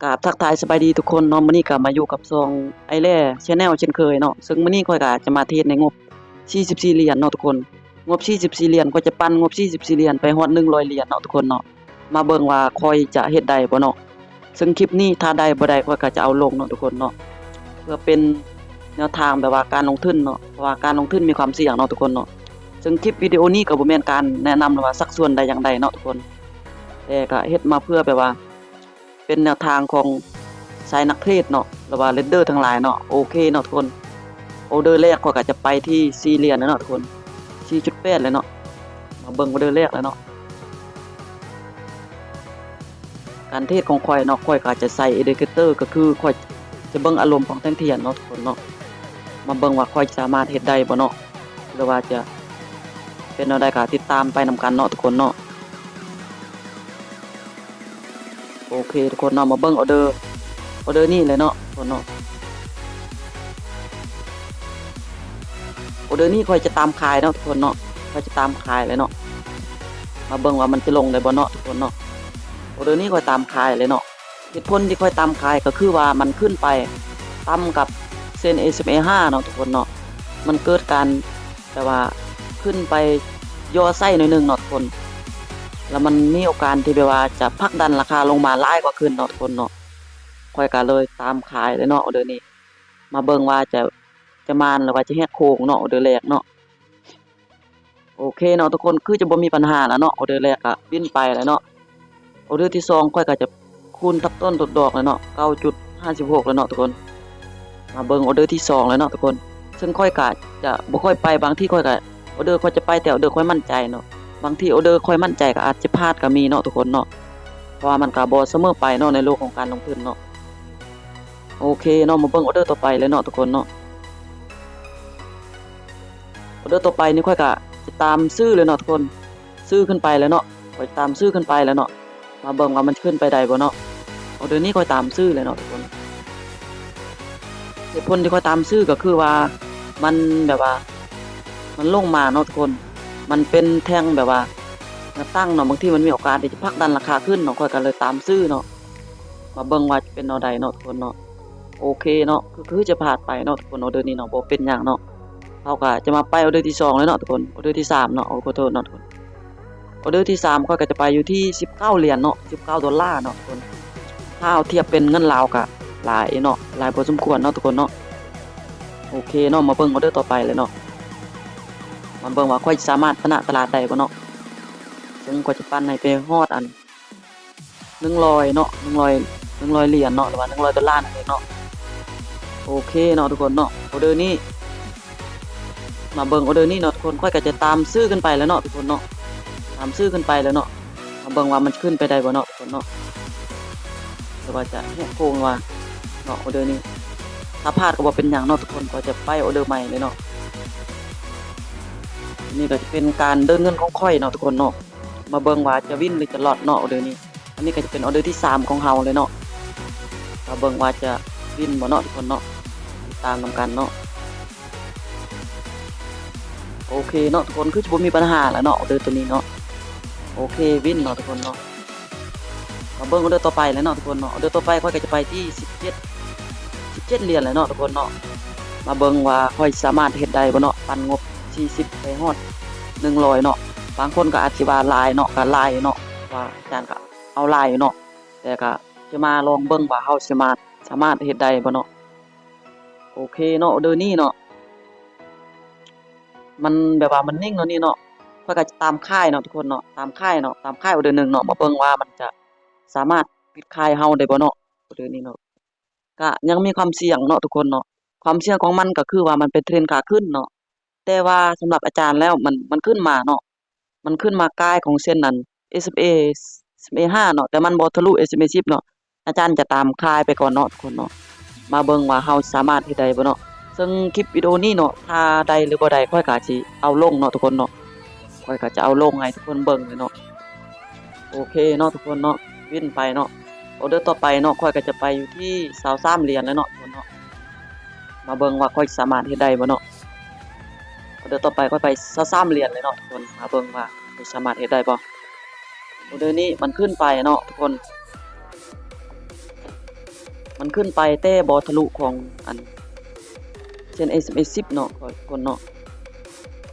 ກາບທັກທາຍສະບາຍດີທຸກຄົນເນາະ, ມື້ນີ້ກໍມາຢູ່ກັບຊ່ອງໄອແລ Channel ເຊັ່ນເຄີຍເນາະ. ເຊິ່ງມື້ນີ້ຂ້ອຍກໍຈະມາເທຣດໃນງົບສີ່ສິບສີ່ຫຼຽນເນາະທຸກຄົນ. ງົບສີ່ສິບສີ່ຫຼຽນ ຂ້ອຍຈະປັ່ນງົບສີ່ສິບສີ່ຫຼຽນໄປຮອດໜຶ່ງຮ້ອຍຫຼຽນເນາະທຸກຄົນເນາະ. ມາເບິ່ງວ່າຂ້ອຍຈະເຮັດໄດ້ບໍ່ເນາະ. ເຊິ່ງຄລິບນີ້ຖ້າໄດ້ບໍ່ໄດ້ ຂ້ອຍກໍຈະເອົາລົງເນາະທຸກຄົນເນາະ, ເພື່ອເປັນແນວທາງແບບວ່າການລົງທຶນເນາະ, ເພາະວ່າການລົງທຶນມີຄວາມສ່ຽງເນາະທຸກຄົນເນາະ. ເຊິ່ງຄລິບວິດີໂອນີ້ກໍບໍ່ແມ່ນການແນະນຳ ຫຼືວ່າຊັກຊວນແຕ່ຢ່າງໃດເນາະທຸກຄົນ, ແຕ່ກໍເຮັດມາເພື່ອແບບວ່າ ເປັນແນວທາງຂອງສາຍນັກເທຣດເນາະ ຫຼືວ່າເທຣດເດີທັງຫຼາຍເນາະ. ໂອເຄເນາະທຸກຄົນ, ອອເດີແລກຂ້ອຍກໍຈະໄປທີ່ສີ່ຫຼຽນແລ້ວເນາະທຸກຄົນ, ສີ່ຈຸດແປດແລ້ວເນາະ. ມາເບິ່ງອອເດີແລກແລ້ວເນາະ. ການເທຣດຂອງຂ້ອຍເນາະ, ຂ້ອຍກໍຈະໃສ່ indicator ກໍຄືຂ້ອຍຈະເບິ່ງອາລົມຂອງແທ່ງທຽນເນາະທຸກຄົນເນາະ. ມາເບິ່ງວ່າຂ້ອຍຈະສາມາດເຮັດໄດ້ບໍ່ເນາະ ຫຼືວ່າຈະເປັນແນວໃດ ກໍຕິດຕາມໄປນຳກັນເນາະທຸກຄົນເນາະ. ໂອເຄທຸກຄົນເນາະ, ມາເບິ່ງອອເດີ ອອເດີນີ້ເລີຍເນາະທຸກຄົນເນາະ. ອອເດີນີ້ຂ້ອຍຈະຕາມຂາຍເນາະທຸກຄົນເນາະ, ຂ້ອຍຈະຕາມຂາຍເລີຍເນາະ. ມາເບິ່ງວ່າມັນຈະລົງໄດ້ບໍ່ເນາະທຸກຄົນເນາະ. ອອເດີນີ້ຂ້ອຍຕາມຂາຍເລີຍເນາະ. ເຫດຜົນທີ່ຂ້ອຍຕາມຂາຍກໍຄືວ່າມັນຂຶ້ນໄປຕ່ຳກັບເສັ້ນ ເອສເອັມເອ ຫ້າເນາະທຸກຄົນເນາະ. ມັນເກີດການ ແຕ່ວ່າຂຶ້ນໄປຍໍໃສ່ໜ້ອຍໜຶ່ງເນາະທຸກຄົນ, ແລ້ວມັນມີໂອກາດທີ່ແບບວ່າຈະຜັກດັນລາຄາລົງມາຫຼາຍກວ່າຂຶ້ນເນາະທຸກຄົນເນາະ. ຂ້ອຍກໍເລີຍຕາມຂາຍເລີຍເນາະ ອອເດີນີ້. ມາເບິ່ງວ່າຈະ ຈະມານ ຫຼືວ່າຈະແຫກໂຄ້ງເນາະ ອອເດີແລກເນາະ. ໂອເຄເນາະທຸກຄົນ, ຄືຈະບໍ່ມີບັນຫາແລ້ວເນາະ, ອອເດີແລກກໍວິນໄປແລ້ວເນາະ. ອອເດີທີສອງ ຂ້ອຍກໍຈະຄູນທັບຕົ້ນທົບດອກແລ້ວເນາະ, ເກົ້າຈຸດຫ້າສິບຫົກແລ້ວເນາະທຸກຄົນ. ມາເບິ່ງອອເດີທີສອງແລ້ວເນາະທຸກຄົນ, ເຊິ່ງຂ້ອຍກະຈະບໍ່ຄ່ອຍໄປ, ບາງທີຂ້ອຍກະ ອອເດີຂ້ອຍຈະໄປແຕ່ອອເດີຂ້ອຍໝັ້ນໃຈເນາະ, ບາງທີອອເດີຂ້ອຍໝັ້ນໃຈກໍອາດຈະພາດກໍມີເນາະທຸກຄົນເນາະ, ເພາະວ່າມັນກໍບໍ່ສະເໝີໄປເນາະ ໃນໂລກຂອງການລົງທຶນເນາະ. ໂອເຄເນາະ, ມາເບິ່ງອອເດີຕໍ່ໄປເລີຍເນາະທຸກຄົນເນາະ. ອອເດີຕໍ່ໄປນີ້ຂ້ອຍກະຈະຕາມຊື້ເລີຍເນາະທຸກຄົນ. ຊື້ຂຶ້ນໄປແລ້ວເນາະ, ຂ້ອຍຕາມຊື້ຂຶ້ນໄປແລ້ວເນາະ. ມາເບິ່ງວ່າມັນຈະຂຶ້ນໄປໄດ້ບໍ່ເນາະ. ອອເດີນີ້ຂ້ອຍຕາມຊື້ແລ້ວເນາະທຸກຄົນ. ເຫດຜົນທີ່ຂ້ອຍຕາມຊື້ກໍຄືວ່າມັນແບບວ່າມັນລົງມາເນາະທຸກຄົນ, ມັນເປັນແທ່ງແບບວ່າໜ້າຕັ້ງເນາະ, ບາງທີມັນມີໂອກາດທີ່ຈະຜັກດັນລາຄາຂຶ້ນເນາະ, ຂ້ອຍກໍເລີຍຕາມຊື້ເນາະ. ມາເບິ່ງວ່າຈະເປັນແນວໃດເນາະທຸກຄົນເນາະ. ໂອເຄເນາະ, ຄື ຄືຈະພາດໄປເນາະທຸກຄົນ ອອເດີນີ້ເນາະ, ບໍ່ເປັນຫຍັງເນາະ. ເຮົາກໍຈະມາໄປອອເດີທີສອງເລີຍເນາະທຸກຄົນ, ອອເດີທີສາມເນາະ, ໂອ້ ຂໍໂທດເນາະທຸກຄົນ. ອອເດີທີສາມ ຂ້ອຍກໍຈະໄປຢູ່ທີ່ສິບເກົ້າຫຼຽນເນາະ, ສິບເກົ້າໂດລາເນາະທຸກຄົນ. ຖ້າເຮົາທຽບເປັນເງິນລາວກໍຫຼາຍເນາະ, ຫຼາຍພໍສົມຄວນເນາະທຸກຄົນເນາະ. ໂອເຄເນາະ, ມາເບິ່ງອອເດີຕໍ່ໄປເລີຍເນາະ. ມາເບິ່ງວ່າຂ້ອຍຈະສາມາດຊະນະຕະຫຼາດໄດ້ບໍ່ເນາະ. ເຊິ່ງຂ້ອຍຈະປັ່ນໃຫ້ໄປຮອດອັນ ໜຶ່ງຮ້ອຍເນາະ, ໜຶ່ງຮ້ອຍ ໜຶ່ງຮ້ອຍຫຼຽນເນາະ ຫຼືວ່າໜຶ່ງຮ້ອຍໂດລານັ້ນເອງເນາະ. ໂອເຄເນາະທຸກຄົນເນາະ, ອອເດີນີ້ ມາເບິ່ງອອເດີນີ້ເນາະທຸກຄົນ, ຂ້ອຍກໍຈະຕາມຊື້ຂຶ້ນໄປແລ້ວເນາະທຸກຄົນເນາະ, ຕາມຊື້ຂຶ້ນໄປແລ້ວເນາະ. ມາເບິ່ງວ່າມັນຈະຂຶ້ນໄປໄດ້ບໍ່ເນາະທຸກຄົນເນາະ, ຫຼືວ່າຈະແຫກໂຄ້ງວ່າເນາະ ອອເດີນີ້. ຖ້າພາດກໍບໍ່ເປັນຫຍັງເນາະທຸກຄົນ, ກໍຈະໄປອອເດີໃໝ່ເລີຍເນາະ. ນີ້ກໍຈະເປັນການເດີນເງິນຂອງຂ້ອຍເນາະທຸກຄົນເນາະ. ມາເບິ່ງວ່າຈະວິນ ຫຼື ຈະລອດເນາະ ອອເດີນີ້. ອັນນີ້ກໍຈະເປັນອອເດີທີສາມຂອງເຮົາເລີຍເນາະ. ມາເບິ່ງວ່າຈະວິນບໍ່ເນາະທຸກຄົນເນາະ, ຕິດຕາມນຳກັນເນາະ. ໂອເຄເນາະທຸກຄົນ, ຄືຈະບໍ່ມີບັນຫາແລ້ວເນາະ ອອເດີໂຕນີ້ເນາະ. ໂອເຄ ວິນເນາະທຸກຄົນເນາະ. ມາເບິ່ງອອເດີຕໍ່ໄປເລີຍເນາະທຸກຄົນເນາະ. ອອເດີຕໍ່ໄປຂ້ອຍກໍຈະໄປທີ່ສິບເຈັດ ສິບເຈັດຫຼຽນແລ້ວເນາະທຸກຄົນເນາະ. ມາເບິ່ງວ່າຂ້ອຍສາມາດເຮັດໄດ້ບໍ່ເນາະ, ປັ່ນງົບສີ່ສິບໄປຮອດໜຶ່ງຮ້ອຍເນາະ. ບາງຄົນກໍອາດຊິວ່າຫຼາຍເນາະ, ກໍຫຼາຍເນາະ, ວ່າອາຈານກໍເອົາຫຼາຍເນາະ, ແຕ່ກໍຈະມາລອງເບິ່ງວ່າເຮົາສາມາດ ສາມາດເຮັດໄດ້ບໍ່ເນາະ. ໂອເຄເນາະ, ອອເດີນີ້ເນາະ ມັນແບບວ່າມັນນິ່ງເນາະນີ້ເນາະ. ຂ້ອຍກໍຈະຕາມຂາຍເນາະທຸກຄົນເນາະ, ຕາມຂາຍເນາະ, ຕາມຂາຍອອເດີໜຶ່ງເນາະ. ມາເບິ່ງວ່າມັນຈະສາມາດປິດຂາຍເຮົາໄດ້ບໍ່ເນາະ ອອເດີນີ້ເນາະ. ກະຍັງມີຄວາມສ່ຽງເນາະທຸກຄົນເນາະ. ຄວາມສ່ຽງຂອງມັນກໍຄືວ່າມັນເປັນເທຣນຂາຂຶ້ນເນາະ. ແຕ່ວ່າສຳລັບອາຈານແລ້ວ ມັນ ມັນຂຶ້ນມາເນາະ, ມັນຂຶ້ນມາກາຍຂອງເສັ້ນນັ້ນ ເອສເອັມເອ ເອສເອັມເອ ຫ້າເນາະ, ແຕ່ມັນບໍ່ທະລຸ ເອສເອັມເອ ສິບເນາະ. ອາຈານຈະຕາມຂາຍໄປກ່ອນເນາະທຸກຄົນເນາະ. ມາເບິ່ງວ່າເຮົາສາມາດເຮັດໄດ້ບໍ່ເນາະ. ເຊິ່ງຄລິບວິດີໂອນີ້ເນາະ ຖ້າໄດ້ ຫຼື ບໍ່ໄດ້ ຂ້ອຍກໍຊິເອົາລົງເນາະທຸກຄົນເນາະ. ຂ້ອຍກໍຈະເອົາລົງໃຫ້ທຸກຄົນເບິ່ງເລີຍເນາະ. ໂອເຄເນາະທຸກຄົນເນາະ, ວິນໄປເນາະ. ອອເດີຕໍ່ໄປເນາະ ຂ້ອຍກໍຈະໄປຢູ່ທີ່ຊາວສາມຫຼຽນແລ້ວເນາະທຸກຄົນເນາະ. ມາເບິ່ງວ່າຂ້ອຍສາມາດເຮັດໄດ້ບໍ່ເນາະ. ອອເດີຕໍ່ໄປຂ້ອຍໄປຊາວສາມຫຼຽນເລີຍເນາະທຸກຄົນ. ມາເບິ່ງວ່າຂ້ອຍສາມາດເຮັດໄດ້ບໍ່. ອອເດີນີ້ມັນຂຶ້ນໄປເນາະທຸກຄົນ. ມັນຂຶ້ນໄປແຕ່ບໍ່ທະລຸຂອງອັນເສັ້ນ ເອສເອັມເອສິບເນາະ ທຸກຄົນເນາະ.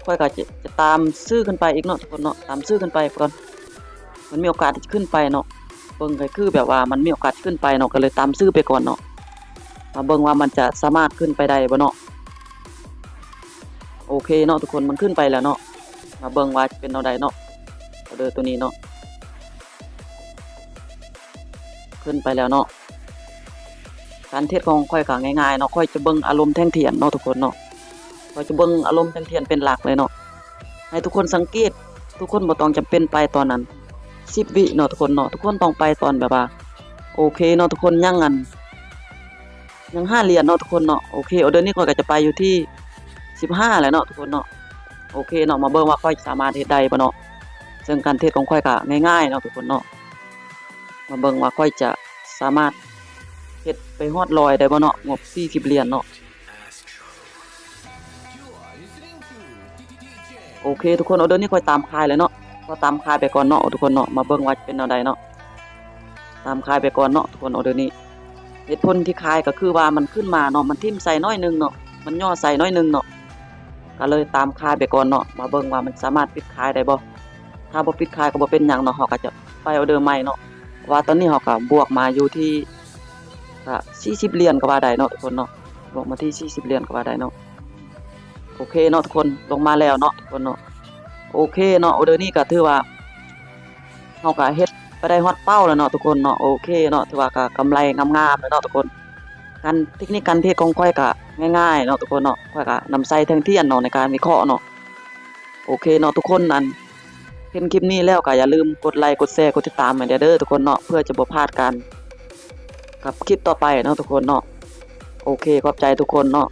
ຂ້ອຍກໍຈະ ຈະຕາມຊື່ຂຶ້ນໄປອີກເນາະ ທຸກຄົນເນາະ, ຕາມຊື່ຂຶ້ນໄປກ່ອນ. ມັນມີໂອກາດທີ່ຈະຂຶ້ນໄປເນາະ, ເບິ່ງກໍຄືແບບວ່າມັນມີໂອກາດຂຶ້ນໄປເນາະ, ກໍເລີຍຕາມຊື່ໄປກ່ອນເນາະ. ມາເບິ່ງວ່າມັນຈະສາມາດຂຶ້ນໄປໄດ້ບໍ່ເນາະ. ໂອເຄເນາະ ທຸກຄົນ, ມັນຂຶ້ນໄປແລ້ວເນາະ. ມາເບິ່ງວ່າຈະເປັນແນວໃດເນາະ, ອອເດີໂຕນີ້ເນາະ. ຂຶ້ນໄປແລ້ວເນາະ. ການເທຣດຂອງຂ້ອຍກໍງ່າຍໆເນາະ, ຂ້ອຍຈະເບິ່ງອາລົມແທ່ງທຽນເນາະ ທຸກຄົນເນາະ. ຂ້ອຍຈະເບິ່ງອາລົມແທ່ງທຽນເປັນຫຼັກເລີຍເນາະ. ໃຫ້ທຸກຄົນສັງເກດ, ທຸກຄົນບໍ່ຕ້ອງຈຳເປັນໄປຕອນນັ້ນສິບວິເນາະ ທຸກຄົນເນາະ. ທຸກຄົນຕ້ອງໄປຕອນແບບວ່າ ໂອເຄເນາະ ທຸກຄົນ, ຍັງອັນ ຍັງຫ້າຫຼຽນເນາະ ທຸກຄົນເນາະ. ໂອເຄ, ອອເດີນີ້ຂ້ອຍກໍຈະໄປຢູ່ທີ່ສິບຫ້າແລ້ວເນາະ ທຸກຄົນເນາະ. ໂອເຄເນາະ, ມາເບິ່ງວ່າຂ້ອຍຈະສາມາດເຮັດໄດ້ບໍ່ເນາະ. ເຊິ່ງການເທຣດຂອງຂ້ອຍກໍງ່າຍໆເນາະ ທຸກຄົນເນາະ. ມາເບິ່ງວ່າຂ້ອຍຈະສາມາດເຮັດໄປຮອດຮ້ອຍໄດ້ບໍ່ເນາະ, ງົບສີ່ສິບຫຼຽນເນາະ. ໂອເຄ ທຸກຄົນ, ອອເດີນີ້ຂ້ອຍຕາມຂາຍແລ້ວເນາະ. ກໍຕາມຂາຍໄປກ່ອນເນາະ ທຸກຄົນເນາະ. ມາເບິ່ງວ່າຈະເປັນແນວໃດເນາະ. ຕາມຂາຍໄປກ່ອນເນາະ ທຸກຄົນ, ອອເດີນີ້. ເຫດຜົນທີ່ຂາຍກໍຄືວ່າມັນຂຶ້ນມາເນາະ, ມັນຖິ້ມໃສ່ໜ້ອຍໜຶ່ງເນາະ, ມັນຫຍໍ້ໃສ່ໜ້ອຍໜຶ່ງເນາະ, ກໍເລີຍຕາມຂາຍໄປກ່ອນເນາະ. ມາເບິ່ງວ່າມັນສາມາດປິດຂາຍໄດ້ບໍ່. ຖ້າບໍ່ປິດຂາຍກໍບໍ່ເປັນຫຍັງເນາະ, ເຮົາກໍຈະໄປອອເດີໃໝ່ເນາະ. ເພາະວ່າຕອນນີ້ເຮົາກໍບວກມາຢູ່ທີ່ ກະສີ່ສິບຫຼຽນກໍວ່າໄດ້ເນາະ ທຸກຄົນເນາະ, ບວກມາທີ່ສີ່ສິບຫຼຽນກໍວ່າໄດ້ເນາະ. ໂອເຄເນາະ ທຸກຄົນ, ລົງມາແລ້ວເນາະ ທຸກຄົນເນາະ. ໂອເຄເນາະ, ອອເດີນີ້ກໍຖືວ່າເຮົາກໍເຮັດໄປໄດ້ຮອດເປົ້າແລ້ວເນາະ ທຸກຄົນເນາະ. ໂອເຄເນາະ, ຖືວ່າກໍກຳໄລງາມໆແລ້ວເນາະ ທຸກຄົນ. ການ ເທັກນິກການເທຣດຂອງຂ້ອຍກໍງ່າຍໆເນາະ ທຸກຄົນເນາະ. ຂ້ອຍກໍນຳໃຊ້ແທ່ງທຽນເນາະ ໃນການວິເຄາະເນາະ. ໂອເຄເນາະ ທຸກຄົນ, ອັນ ເຫັນຄລິບນີ້ແລ້ວກໍຢ່າລືມກົດໄລ ກົດແຊ ກົດຕິດຕາມໃຫ້ແດ່ເດີ ທຸກຄົນເນາະ, ເພື່ອຈະບໍ່ພາດກັນກັບຄລິບຕໍ່ໄປເນາະ ທຸກຄົນເນາະ. ໂອເຄ, ຂອບໃຈທຸກຄົນເນາະ.